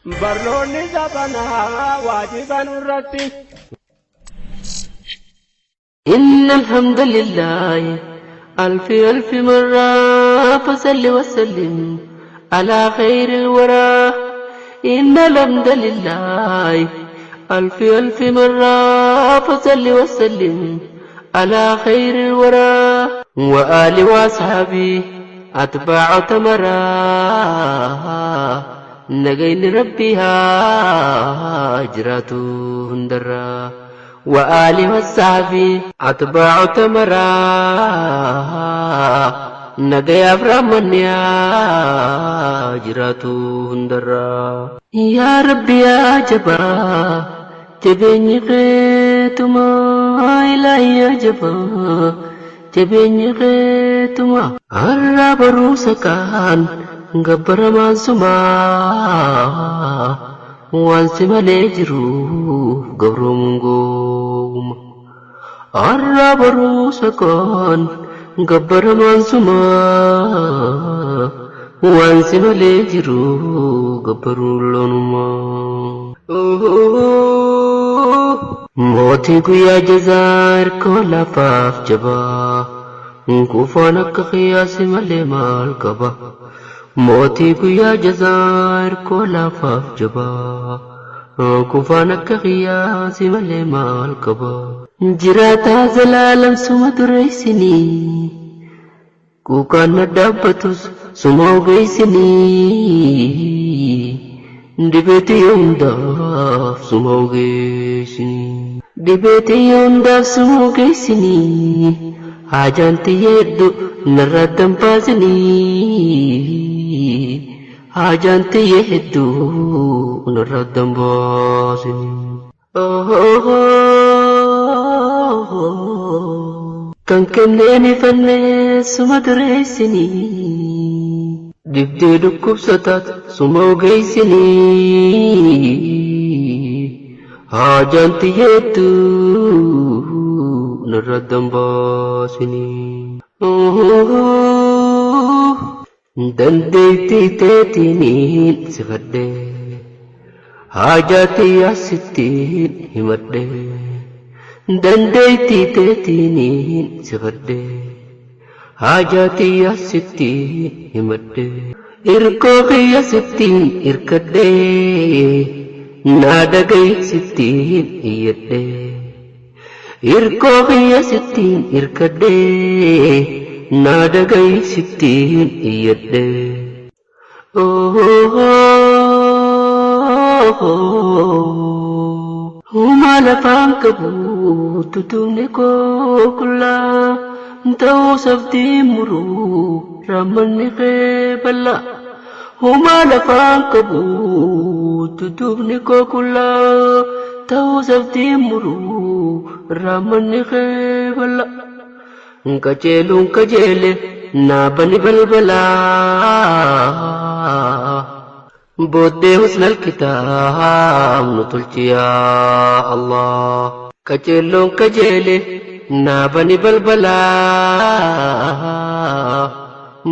Barnoonni zabanaa waajiba nurratti. إن الحمد لله ألف ألف مرة فصل وسلم على خير الورى إن الحمد لله ألف ألف مرة فصل وسلم على خير الورى وآل وأصحابه أتباع تمرا نجين ربها هجرته هندرا وآل والصحب أتباع تمرا نجي أفرمنيا جراتو هندرا يا ربي يا جبا جبيني خيتما إلهي يا جبا جبيني خيتما الرب روسكان غبر مانسما Waan si malee jiruuf gabroomuun gowwuma. Har'a boruu sakaan gabbaramaan suma. Waan si malee jiru gabbaruun loonuma. Mootii guyyaa jazaa hirkoo lafaaf jabaa. Kufaan akka kiyyaa si malee maal qaba. Mootii guyyaa jazaa hirkoo lafaaf jabaa. Kufaan akka kiyyaa si malee maal qaba. Jiraataa zalaalam suma dureessinii. Quuqaan na dhaabbatus suma ogeessinii. Dhibeetii hundaaf suma ogeessinii. Dhibeetii hundaaf suma ogeessinii. Haajaan tiyya hedduu narraa dambaasinii. Haajaan tiyya hedduu narraa dambaasinii. Kan kenneen ifannee suma dureessinii. Dhibdee dhukkubsataat suma ogeessinii. Haajaan tiyya hedduu narra dambaasinii. Dandeettii teetiniin sifadhe. Haajaa tiyya sittiin himadhe. Dandeettii teetiniin sifadhe. Haajaa tiyya sittiin himadhe. Irkoo kiyya sittiin irkadhe. Naa dhagayi sittiin iyyadhe. Irkoo kiyya sittiin irkadhe. Naa dhagayi sittiin iyyadhe. Humaa lafaan qabu tutumni koo qullaa ta'uu sabtiin muruu raammanni kee bal'aa. Humaa lafaan qabu tutubni koo qullaa ta'uu sabtiin muruu raammanni kee bal'aa. Qajeeluun qajeele naa bani balbalaa. Booddee husnal kitaab nu tolchi yaa Allah. Qajeelloon qajeele naa bani balbalaa.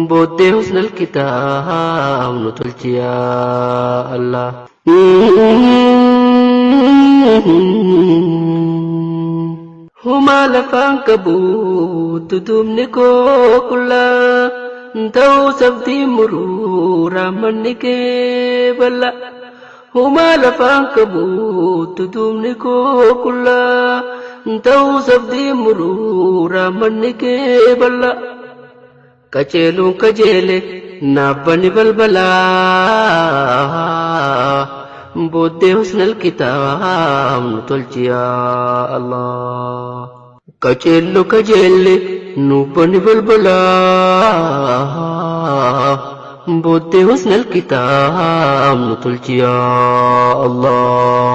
Booddee husnal kitaab nu tolchi yaa Allah. Humaa lafaan qabu tutumni koo qullaa ta'uu sabtiin muruu raammanni kee bal'aa. Humaa lafaan qabu tutumni koo qullaa ta'uu sabtiin muruu raammanni kee bal'aa. Qajeeluun qajeele naaf bani balbalaa. Booddee husnal kitaab nu tolchi yaa Allah. Qajeello qajeelle nuuf bani balbalaa. Booddee husnal kitaab nu tolchi yaa Allah.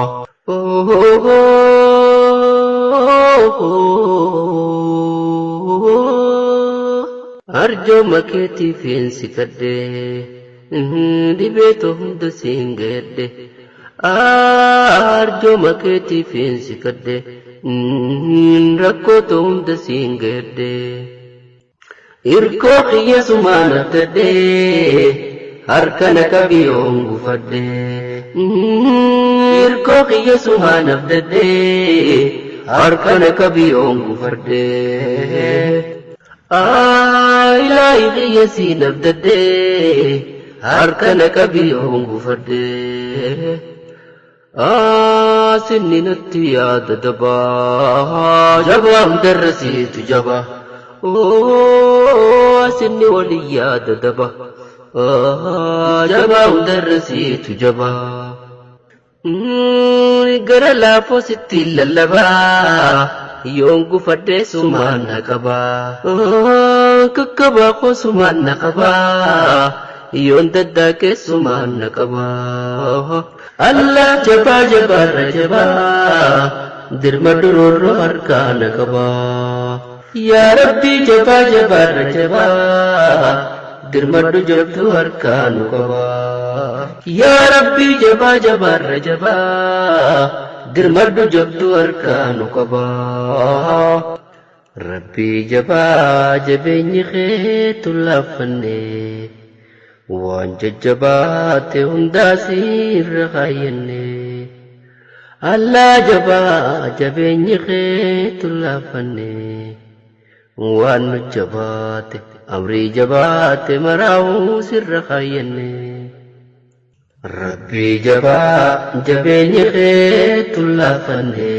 Arjooma keetiifin si kadhe dhibeetoo hunda siin gahedhe. Arjooma keetiifin si kadhe rakkootoo hunda siin gahedhe. Irkoo kiyya sumaan abdadhe harka na qabi yoon gufadhe. Hirkoo kiyya sumaan abdadhee harka na qabi yoon gufadhee. Ilaahi kiyya siin abdadhee harka na qabi yoon gufadhee. Sinni natti yaada dabaa jabaa hundarra siitu jabaa. Sinni walii yaada dabaa jabaa hundarra siitu jabaa. Gara laafoo sitti lallabaa yoon gufadhee sumaan na qabaa. Kakkabaa koo sumaan na qabaa yoon daddaaqee sumaan na qabaa. Allah jabaa jabaarra jabaa dirma duroorroo harkaa na qabaa. Yaa Rabbii jabaa jabaarra jabaa dirmadhu jabduu harkaa nu qabaa. Yaa Rabbii jabaa jabaarra jabaa dirmadhu jabduu harkaa nu qabaa. Rabbii jabaa jabeenyi keetu laaffanne waan jajjabaate hundaa siirra kaayyanne. Allah jabaa jabeenyi keetu laaffanne waan nu jabaate amrii jabaate maraa'uu sirra kaayyanne. Rabbii jabaa jabeenyi keetu laaffanne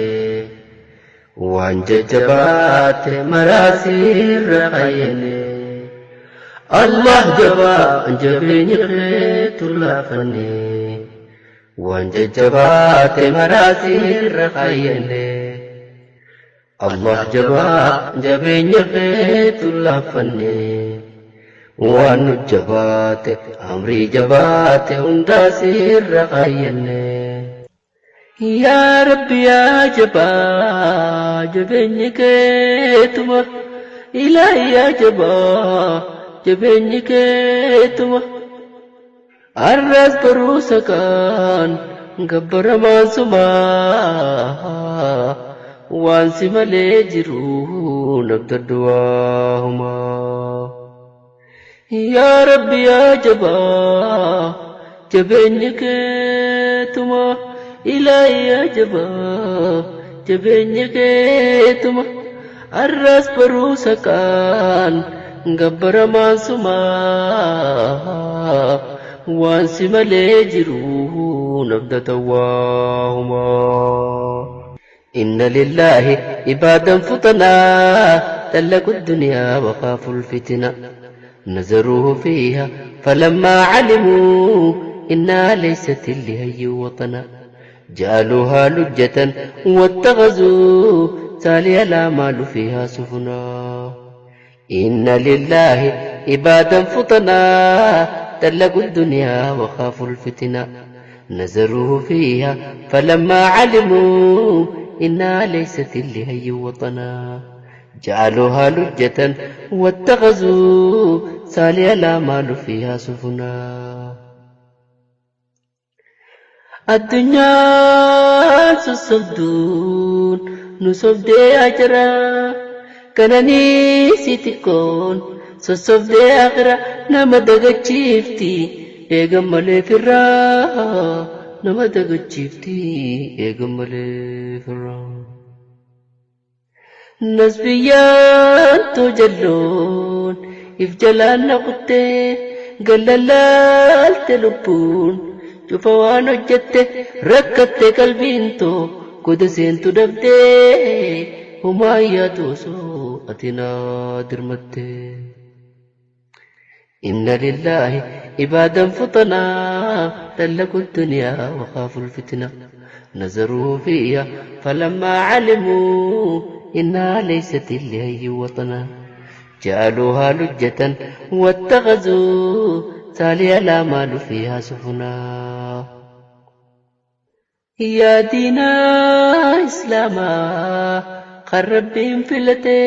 waan jajjabaate maraa sirra kaayyanne. Allah jabaa jabeenyi keetu laaffanne waan jajjabaate maraa sirra kaayyanne. Allah jabaa jabeenya keetu laaffanne waan nu jabaate amrii jabaate hundaa sirra kaayyanne. Yaa Rabbi yaa jabaa jabeenyi keetuma ilaahi yaa jabaa jabeenyi keetuma. Arras boruu saqaan gabbaramaan sumaa waan si malee jiru nabdadhu waahumaa. Yaa Rabbi yaa jabaa jabeenyi keetuma ilaahi yaa jabaa jabeenyi keetuma arras boruu saqaan gabbaramaan sumaa waan si malee jiru nabdata waahumaa. Inna lillaahi ibaadan futanaa طلقوا الدنيا وخافوا الفتنة نزروه فيها فلما علموا إنها ليست لهي وطنا جعلوها لجة واتخذوا تالي الأعمال فيها سفنا. إن لله عبادا فطنا طلقوا الدنيا وخافوا الفتنة نزروه فيها فلما علموا إنها ليست لهي وطنا جعلوها لجة واتخذوا صالح الأعمال فيها سفنا. Addunyaan sossobduun nu sobdee ajira kananii si xiqqoon sossobdee akira nama dagachiifti eegan malee firraa nama dagachiifti eegan malee firraa. Nasbiyyaan too jalloon if jalaan na kuttee gallalaalte lubbuun cufa waan hojjette rakkatte qalbiin too goda seentu dhabdee homaa yaadu osoo ati naa dirmatte. Inna lillaahi ibaadan futanaa طلقوا الدنيا وخافوا الفتنة نزروا فيها فلما علموا إنها ليست لهي وطنا جعلوها لجة واتخذوا تالي الأعمال فيها سفنا. Yaa diinaa Islaamaa kan Rabbiin filate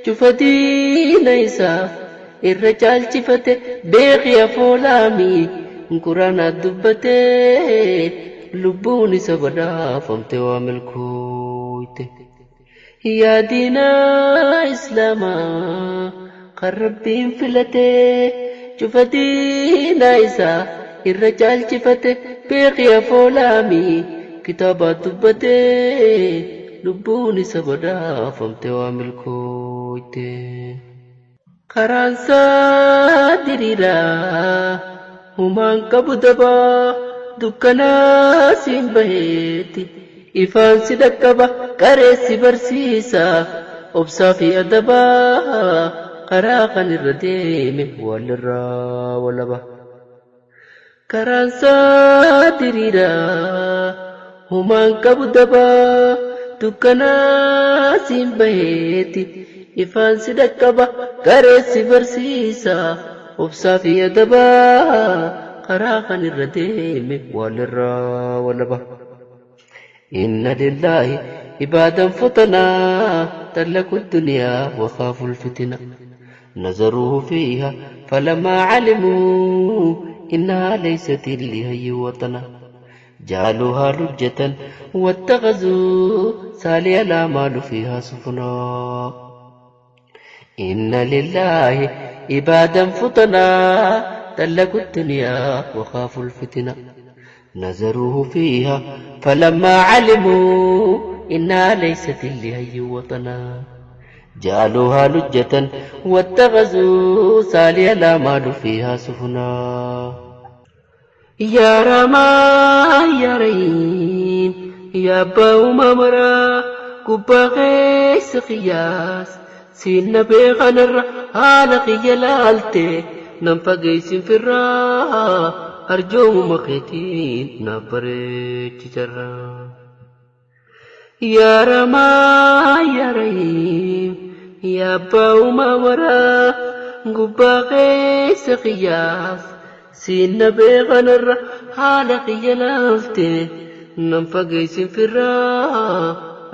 cufa diina isaa irra caalchifate beeki afoolaami quraanaa dubbate lubbuun isa badhaafamte waa milkooyte. Yaa diinaa Islaamaa kan Rabbiin filate cufa diina isaa irra caalchifate beeki afoolaami kitaabaa dubbate lubbuun isa badhaafamte waa milkooyte. Karaan isaa diriiraa humaan qabu dabaa dukkanaa siin baheeti ifaan si dhaqqaba qareessi barsiisa obsaa fi adabaa karaa kan irra deeme walirraa walaba. Karaan isaa diriiraa humaan qabu dabaa dukkanaa siin baheeti ifaan si dhaqqaba qareessi barsiisa obsaa fi adabaa karaa kan irra deeme walirraa walaba. Inna lillaahi ibaadan futanaa tallaqu duniyaa wakaafu lfitina نظروا فيها فلما علموا إنها ليست لهي وطنا جعلوها لجة واتخذوا سالي الأعمال فيها سفنا. إن لله عبادا فطنا طلقوا الدنيا وخافوا الفتنة نظروه فيها فلما علموا إنها ليست لهي وطنا جعلوها لجة واتخذوا سالي الأعمال فيها سفنا. يا رما يا رحيم يا أبا ممرا قبا غيس قياس سين بيغنر haala kiyya laalte nan fageessin firraa arjoomuma keetiin na bareechisarra. Yaa Ramaa yaa Rahiim yaa abbaa uumamaa gubbaa keessa qiyyaas siin na beekanarra haala kiyya laalte nan fageessin firraa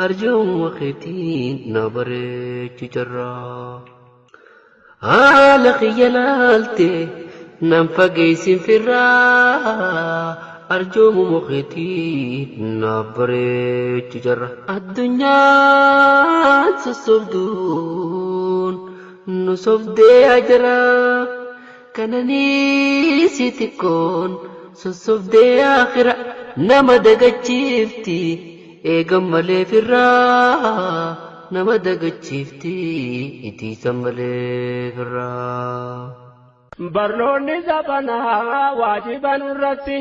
arjoomuma keetiin na bareechisarra. Haala kiyya laalte nan fageessin firraa arjoomuma keetiin na bareechisarra. Addunyaan sossobduun nu sobdee ajara kananii si xiqqoon sossobdee akhira nama dagachiifti eegan malee firraa nama dagachiifti itiisan malee firraa. Barnoonni zabanaa waajiba nurratti.